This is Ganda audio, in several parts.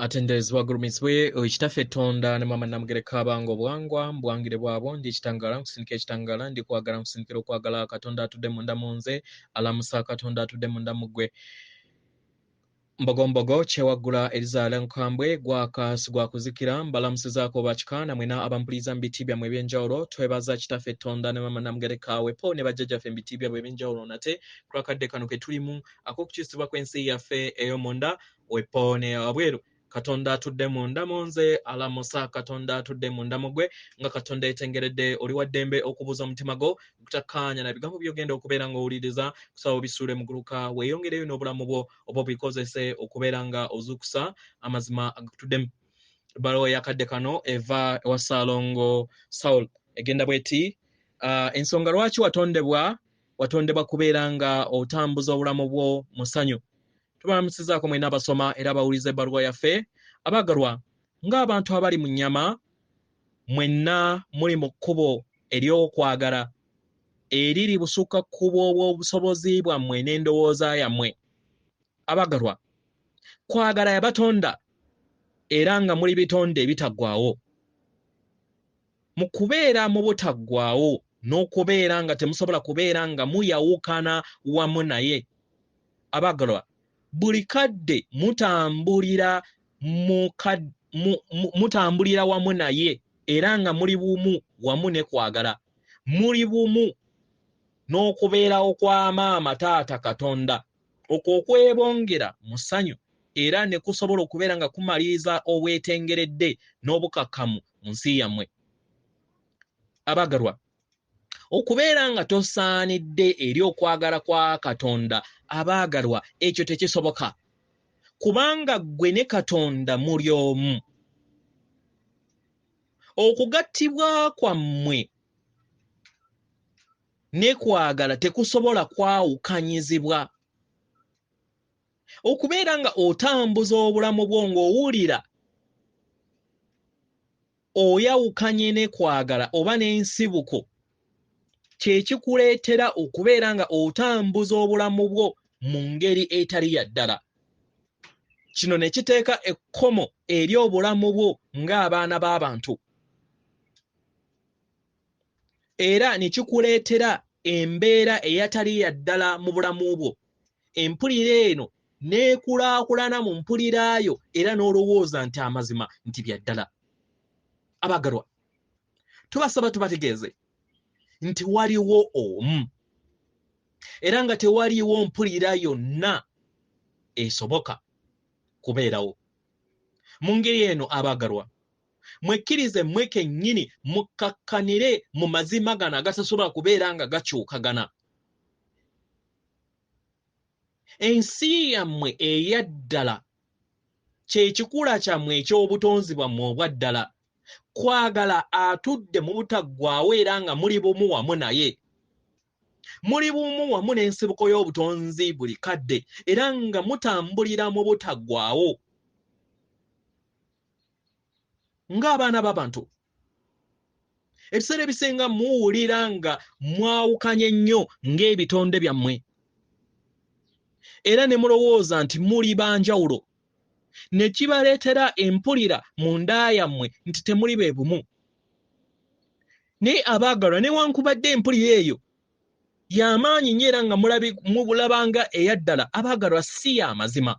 Atenderezebwa agulumizibwe oyo Kitaffe Tonda ne Maama Namugereka abanga obuwangwa mu buwangire bwabwo. Ndi ekitangaala nkusindika ekitangaala, ndi kwagala nkusindikira okwagala. Katonda atudde munda mu nze alamusa Katonda atudde munda mu ggwe. Mbogombogo kyewaggula erizaala nkambwe gwaka sigwakuzikira. Mbalamusizaako bakika namwena abampuliza mu biti byammwe ebyenjawulo. Twebaza Kitaffe Tonda ne Maama Namugereka wepo ne bajjajjaffe mu biti byabwe ebyenjawulo nate kulwakadde kano ke tulimu ak'okukyusibwa kw'ensi yaffe ey'omunda wepo ne wabweru. Katonda atudde munda mu nze alamusa Katonda atudde munda mu ggwe. Nga Katonda yetengeredde, oli wa ddembe okubuuza omutima gwo okutakkaanya na bigambo by'ogenda okubeera ng'owuliriza. Kusaba obisuule muguluka weeyongereyo n'obulamu bwo oba obikozese okubeera nga ozuukusa amazima agakutuddemu. Ebbaluwa ey'akadde kano eva ewa Ssaalongo Saul, egenda bweti: ensonga lwaki watondebwa, watondebwa kubeera nga otambuza obulamu bwo mu ssanyu. Tubalamusizaako mwena abasoma era abawuliza ebbaluwa yaffe. Abaagalwa, ng'abantu abali mu nnyama, mwenna muli mu kkubo ery'okwagala eriri busukka kkubo bw'obusobozi bwammwe n'endowooza yammwe. Abaagalwa, kwagala yabatonda era nga muli bitonde ebitaggwaawo. Mu kubeera mu butaggwaawo n'okubeera nga temusobola kubeera nga muyawukana wamu naye. Abaagalwa, buli kadde mutambulira mu mutambulira wamu naye era nga muli bumu wamu ne kwagala. Muli bumu n'okubeerawo kwa maama taata Katonda. Okwo okwebongera mu ssanyu era ne kusobola okubeera nga kumaliriza obwetengeredde n'obukakkamu mu nsi yammwe. Abaagalwa, okubeera nga tosaanidde eri okwagala kwa Katonda, abaagalwa, ekyo tekisoboka, kubanga ggwe ne Katonda muli omu. Okugattibwa kwammwe ne kwagala tekusobola kwawukanyizibwa. Okubeera nga otambuza obulamu bwo ng'owulira oyawukanye ne kwagala oba n'ensibuko, kye kikuleetera okubeera nga otambuza obulamu bwo mu ngeri etali ya ddala. Kino ne kiteeka ekkomo eri obulamu bwo ng'abaana b'abantu, era ne kikuleetera embeera eyatali ya ddala mu bulamu bwo. Empulira eno n'ekulaakulana mu mpulira yo era n'olowooza nti amazima nti bya ddala. Abaagalwa, tubasaba tubategeeze nti waliwo omu era nga tewaliiwo mpulira yonna esoboka kubeerawo. Mu ngeri eno, abaagalwa, mwekkirize mmwe kennyini, mukkakkanire mu mazima gano agatasobola kubeera nga gakyukagana. Ensi yammwe eya ddala kye kikula kyammwe eky'obutonzi bwammwe obwa ddala. Kwagala atudde mu butaggwaawo era nga muli bumu wamu naye. Muli bumu wamu n'ensibuko y'obutonzi buli kadde era nga mutambulira mu butaggwaawo ng'abaana b'abantu. Ebiseera ebisinga muwulira nga mwawukanye nnyo ng'ebitonde byammwe era ne mulowooza nti muli ba njawulo, ne kibaleetera empulira mu nda yammwe nti temuli be bumu. Naye abaagalwa, newankubadde empulira eyo y'amaanyi nnyo era nga mulaba nga eya ddala, abaagalwa, si ya mazima.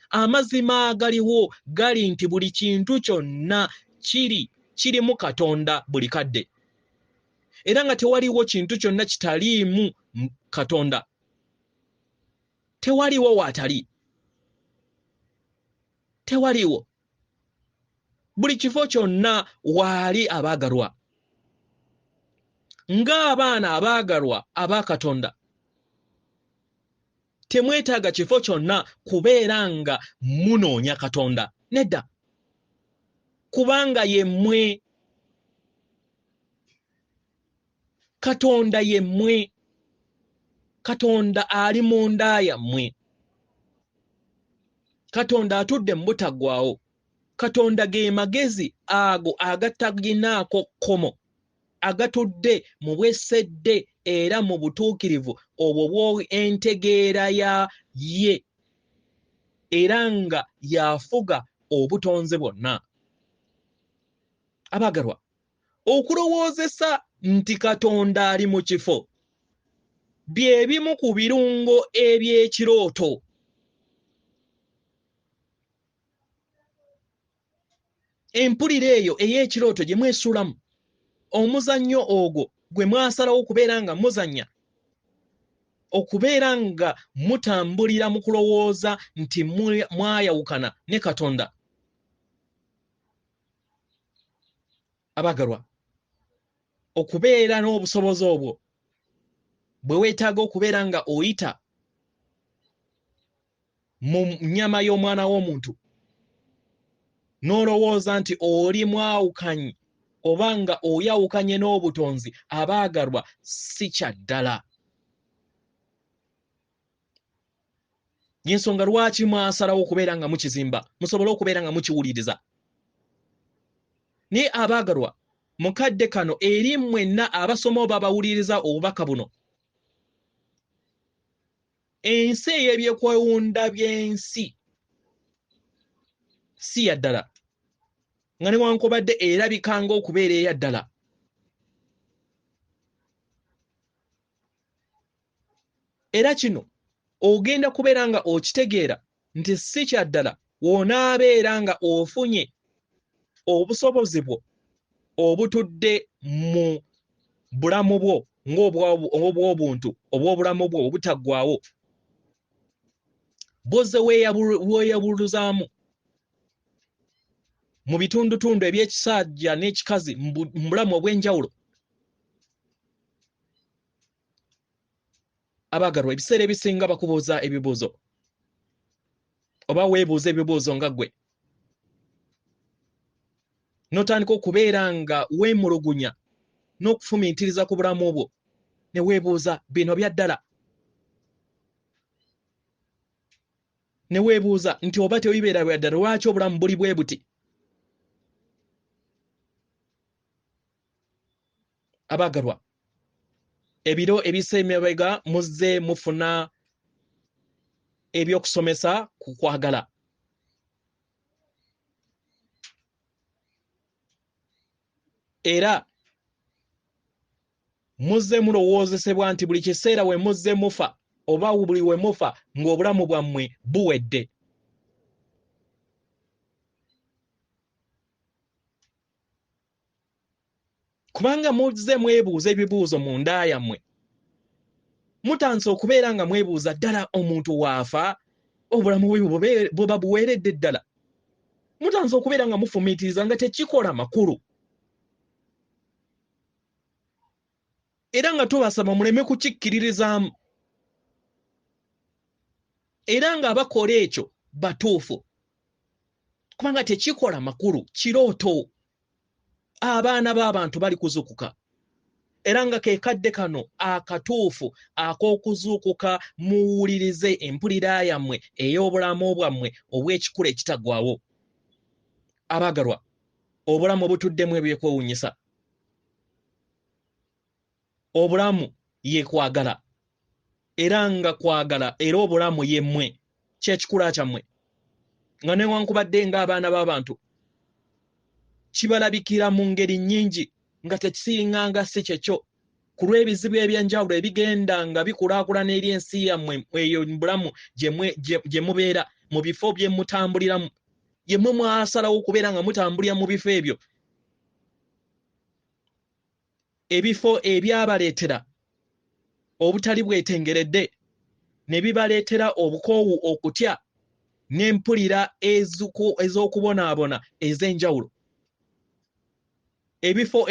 Amazima agaliwo gali nti buli kintu kyonna kiri kirimu Katonda buli kadde, era nga tewaliwo kintu kyonna kitaliimu Katonda. Tewaliwo waatali, tewaliwo. Buli kifo kyonna waali. Abaagalwa, ng'abaana abaagalwa aba Katonda, temwetaaga kifo kyonna kubeera nga munoonya Katonda. Nedda, kubanga yemmwe. Katonda yemmwe. Katonda ali munda yammwe. Katonda atudde mu butaggwaawo. Katonda ge magezi ago agataginaako kkomo, agatudde mu bwesedde era mu butuukirivu obwo bw'entegeera ya ye, era nga yafuga obutonze bwonna. Abaagalwa, okulowoozesa nti Katonda ali mu kifo bye bimu ku birungo eby'ekirooto. Empulira eyo ey'ekirooto gye mwesuulamu, omuzannyo ogwo gwe mwasalawo okubeera nga muzannya, okubeera nga mutambulira mu kulowooza nti mwayawukana ne Katonda. Abaagalwa, okubeera n'obusobozi obwo bwe weetaaga okubeera nga oyita mu nnyama y'omwana w'omuntu, n'olowooza nti oli mwawukanyi oba nga oyawukanye n'obutonzi, abaagalwa, si kya ddala. Y'ensonga lwaki mwasalawo okubeera nga mukizimba, musobole okubeera nga mukiwuliriza. Naye abaagalwa, mu kadde kano eri mwenna abasoma oba abawuliriza obubaka buno, ensi ey'ebyekwewunda by'ensi si ya ddala, nga newankubadde erabika ng'okubeera eya ddala. Era kino ogenda kubeera nga okitegeera nti si kya ddala w'onaabeera nga ofunye obusobozi bwo obutudde mu bulamu bwo ng'obw'obuntu obw'obulamu bwo obutaggwaawo, bw'ozze weeyabuluzaamu mu bitundutundu eby'ekisajja n'ekikazi mu bulamu obw'enjawulo. Abaagalwa, ebiseera ebisinga bakubuuza ebibuuzo oba weebuuza ebibuuzo nga ggwe, n'otandika okubeera nga weemulugunya n'okufumiitiriza ku bulamu bwo, ne weebuuza bino bya ddala, ne weebuuza nti oba tebibeera bya ddala, lwaki obulamu buli bwe buti? Abaagalwa, ebiro ebisa emabega muzze mufuna ebyokusomesa ku kwagala. Era muzze mulowoozesebwa nti buli kiseera we muzze mufa oba buli we mufa ng'obulamu bwammwe buwedde. Kubanga muzze mwebuuza ebibuuzo mu nda yammwe, mutandise okubeera nga mwebuuza ddala omuntu waafa obulamu bwe buba buweeredde ddala. Mutandise okubeera nga mufumiitiriza nga tekikola makulu. Era nga tubasaba muleme kukikkiririzaamu. Era ng'abakola ekyo batuufu. Kubanga tekikola makulu, kirooto. Abaana b'abantu bali kuzuukuka. Era nga ke kadde kano akatuufu ak'okuzuukuka, muwulirize empulira yammwe ey'obulamu bwammwe obw'ekikula ekitaggwaawo. Abaagalwa, obulamu butuddemu ebyekwewuunyisa. Obulamu ye kwagala, era nga kwagala, era obulamu ye mmwe, ky'ekikula kyammwe. Nga newankubadde ng'abaana b'abantu kibalabikira mu ngeri nnyingi nga tekiringanga si kyekyo, ku lw'ebizibu eby'enjawulo ebigenda nga bikulaakulana eri ensi yammwe eyo mu bulamu gye mubeera, mu bifo bye mutambuliramu, ye mmwe mwasalawo okubeera nga mutambulira mu bifo ebyo, ebifo ebyabaleetera obutali bwetengeredde, ne bibaleetera obukoowu, okutya n'empulira ez'okubonaabona ez'enjawulo, ebifo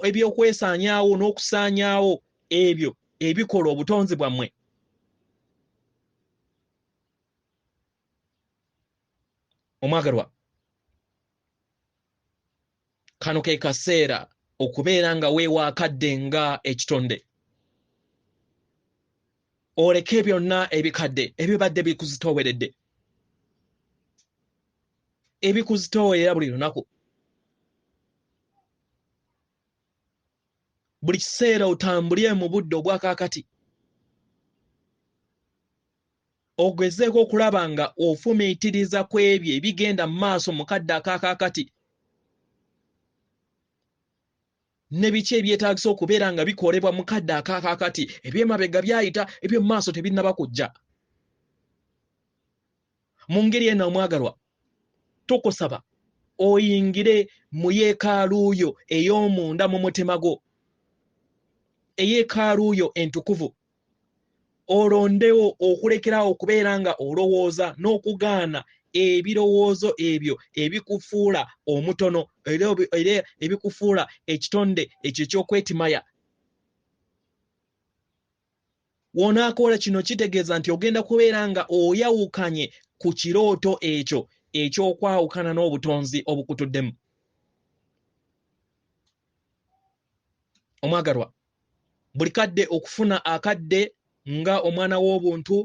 eby'okwesaanyaawo n'okusaanyaawo ebyo ebikola obutonzi bwammwe. Omwagalwa, kano ke kaseera okubeera nga weewa akadde nga ekitonde, oleke byonna ebikadde ebibadde bikuzitooweredde, ebikuzitoowerera buli lunaku, buli kiseera otambulye mu budde obwakaakati, Ogezeeko okulaba nga ofumiitiriza ku ebyo ebigenda mu maaso mu kadde akaakaakati ne biki ebyetaagisa okubeera nga bikolebwa mu kadde akaakaakati. Eby'emabega byayita, eby'omu maaso tebinnaba kujja. Mu ngeri eno omwagalwa, tukusaba oyingire mu yeekaalu yo ey'omunda mu mutima gwo, eyeekaalu yo entukuvu, olondewo okulekerawo okubeera nga olowooza n'okugaana ebirowoozo ebyo ebikufuula omutono era ebikufuula ekitonde ekyo eky'okwetimaya. W'onaakola kino kitegeeza nti ogenda kubeera nga oyawukanye ku kirooto ekyo eky'okwawukana n'obutonzi obukutuddemu. Omwagalwa, buli kadde okufuna akadde nga omwana w'obuntu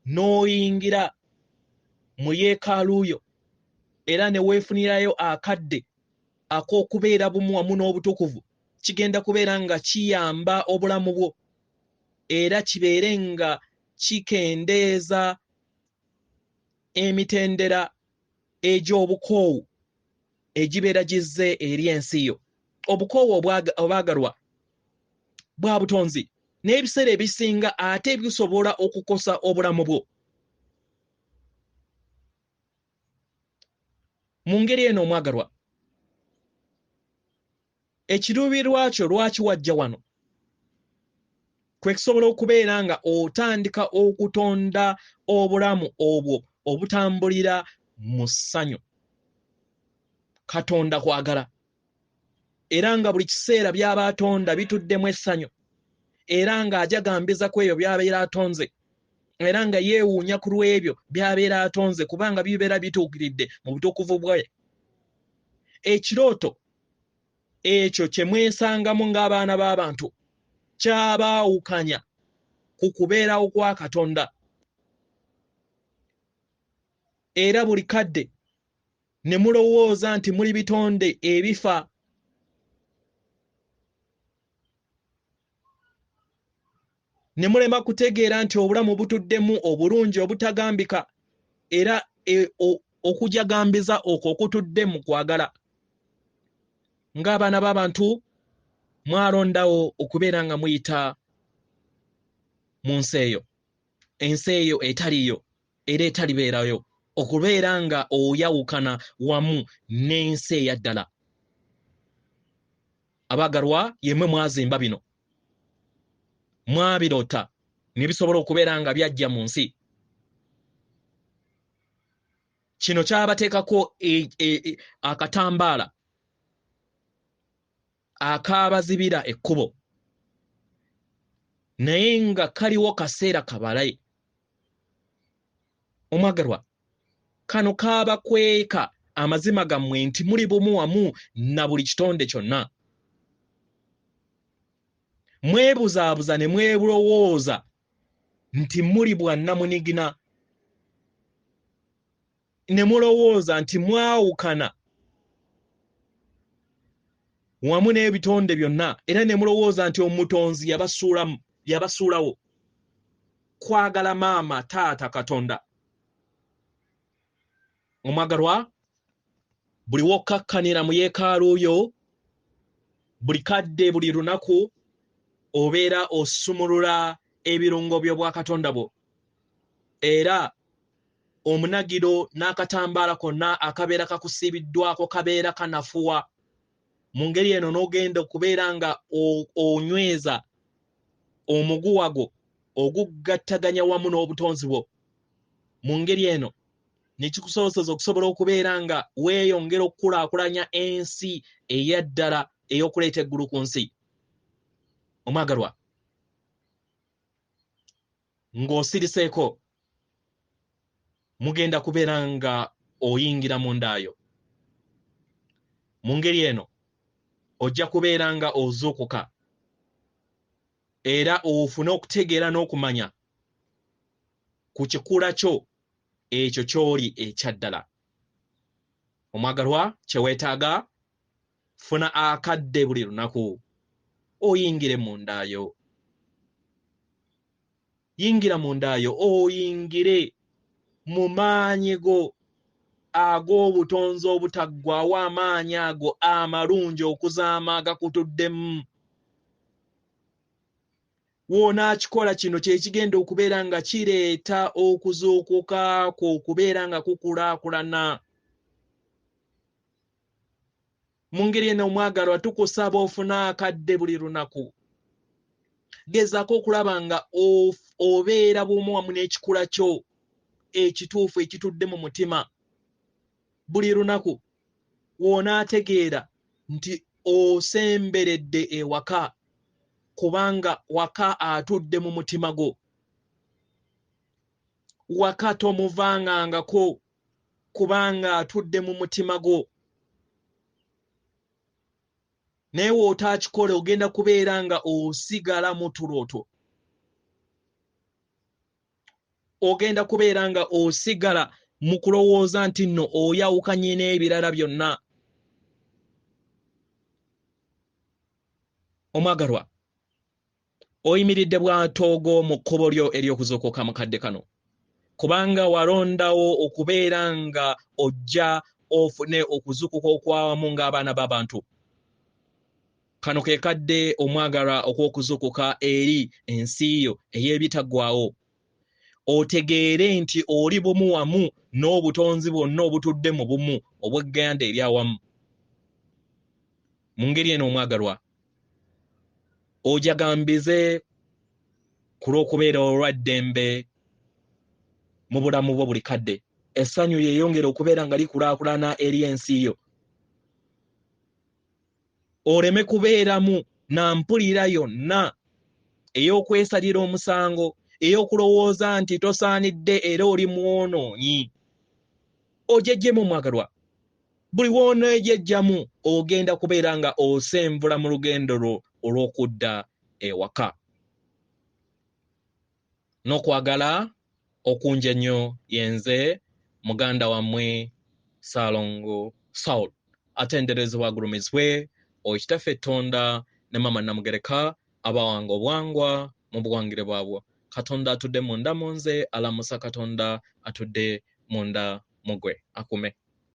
n'oyingira mu yeekaalu yo era ne weefunirayo akadde ak'okubeera bumu wamu n'obutukuvu, kigenda kubeera nga kiyamba obulamu bwo era kibeere nga kikendeeza emitendera egy'obukoowu egibeera gizze eri ensi yo. Obukoowu obwagalwa bwa butonzi n'ebiseera ebisinga ate bisobola okukosa obulamu bwo. Mu ngeri eno omwagalwa, ekiruubirirwa kyo lwaki wajja wano kwe kusobola okubeera nga otandika okutonda obulamu obwo obutambulira mu ssanyu. Katonda kwagala, era nga buli kiseera by'aba atonda bituddemu essanyu, era ng'ajagambiza ku ebyo by'abeera atonze, era nga yeewuunya ku lw'ebyo by'abeera atonze kubanga bibeera bituukiridde mu butukuvu bwe. Ekirooto ekyo kye mwesangamu ng'abaana b'abantu kyabaawukanya ku kubeerawo kwa Katonda, era buli kadde ne mulowooza nti muli bitonde ebifa. Ne mulema kutegeera nti obulamu butuddemu obulungi obutagambika, era okujagambiza okwo okutudde mu kwagala. Ng'abaana b'abantu mwalondawo okubeera nga muyita mu nsi eyo, ensi eyo etaliyo era etalibeerayo, okubeera nga oyawukana wamu n'ensi eya ddala. Abaagalwa, yemmwe mwazimba bino, mwabirota ne bisobola okubeera nga byajja mu nsi. Kino kyabateekako akatambaala akaabazibira ekkubo, naye nga kaliwo kaseera kabale. Omwagalwa, kano kaabakweka amazima gammwe nti muli bumu wamu na buli kitonde kyonna. Mwebuzaabuza ne mwelowooza nti muli bwannamunigina, ne mulowooza nti mwawukana wamu n'ebitonde byonna, era ne mulowooza nti omutonzi yabasuulawo. Kwagala maama, taata, Katonda. Omwagalwa, buli w'okkakkanira mu yeekaalu yo, buli kadde, buli lunaku, obeera osumulula ebirungo by'obwakatonda bwo, era omunagiro n'akatambaala konna akabeera kakusiibiddwako kabeera kanafuwa. Mu ngeri eno n'ogenda okubeera nga onyweza omuguwa gwo ogugattaganya wamu n'obutonzi bwo. Mu ngeri eno ne kikusobozesa okusobola okubeera nga weeyongera okukulaakulanya ensi eya ddala ey'okuleeta eggulu ku nsi. Omwagalwa, ng'osiriseeko, mugenda kubeera nga oyingira mu ndaayo. Mu ngeri eno ojja kubeera nga ozuukuka era ofune okutegeera n'okumanya ku kikula kyo ekyo ky'oli ekya ddala. Omwagalwa, kye weetaaga, funa akadde buli lunaku oyingire mu ndaayo. Yingira mu ndaayo, oyingire mu maanyi go ag'obutonzi obutaggwaawo, amaanyi ago amalungi okuzaama agakutuddemu. W'onaakikola kino kye kigenda okubeera nga kireeta okuzuukuka kwo okubeera nga kukulaakulana. Mu ngeri eno omwagalwa tukusaba ofune akadde buli lunaku. Gezaako okulaba nga obeera bumu wamu n'ekikula kyo ekituufu ekitudde mu mutima. Buli lunaku w'onaategeera nti osemberedde ewaka, kubanga waka atudde mu mutima gwo. Waka tomuvangangako kubanga atudde mu mutima gwo. Naye w'otaakikola ogenda kubeera nga osigala mu tulo two. Ogenda kubeera nga osigala mu kulowooza nti nno oyawukanye n'ebirala byonna. Omwagalwa, oyimiridde bw'atoogo mu kkubo lyo ery'okuzuukuka mu kadde kano, kubanga walondawo okubeera nga ojja ofune okuzuukuka okwawamu ng'abaana b'abantu. Kano ke kadde omwagalwa okw'okuzuukuka eri ensi yo ey'ebitaggwaawo. Otegeere nti oli bumu wamu n'obutonzi bwonna obutudde mu bumu obw'egganda eryawamu. Mu ngeri eno omwagalwa, ojagambize ku lw'okubeera olw'eddembe mu bulamu bwo buli kadde. Essanyu lyeyongera okubeera nga likulaakulana eri ensi yo. Oleme kubeeramu na mpulira yonna ey'okwesalira omusango, ey'okulowooza nti tosaanidde era oli mwonoonyi. Ojejjemu omwagalwa. Buli w'oneejejjamu ogenda kubeera nga osenvula mu lugendo lwo olw'okudda ewaka. N'okwagala okungi ennyo yenze muganda wammwe Ssalongo Saul, atenderezebwa agulumizibwe oyo Kitaffe Ttonda ne Maama Namugereka abawanga obwangwa mu buwangire bwabwo. Katonda atudde munda mu nze alamusa Katonda atudde munda mu gwe. Akume.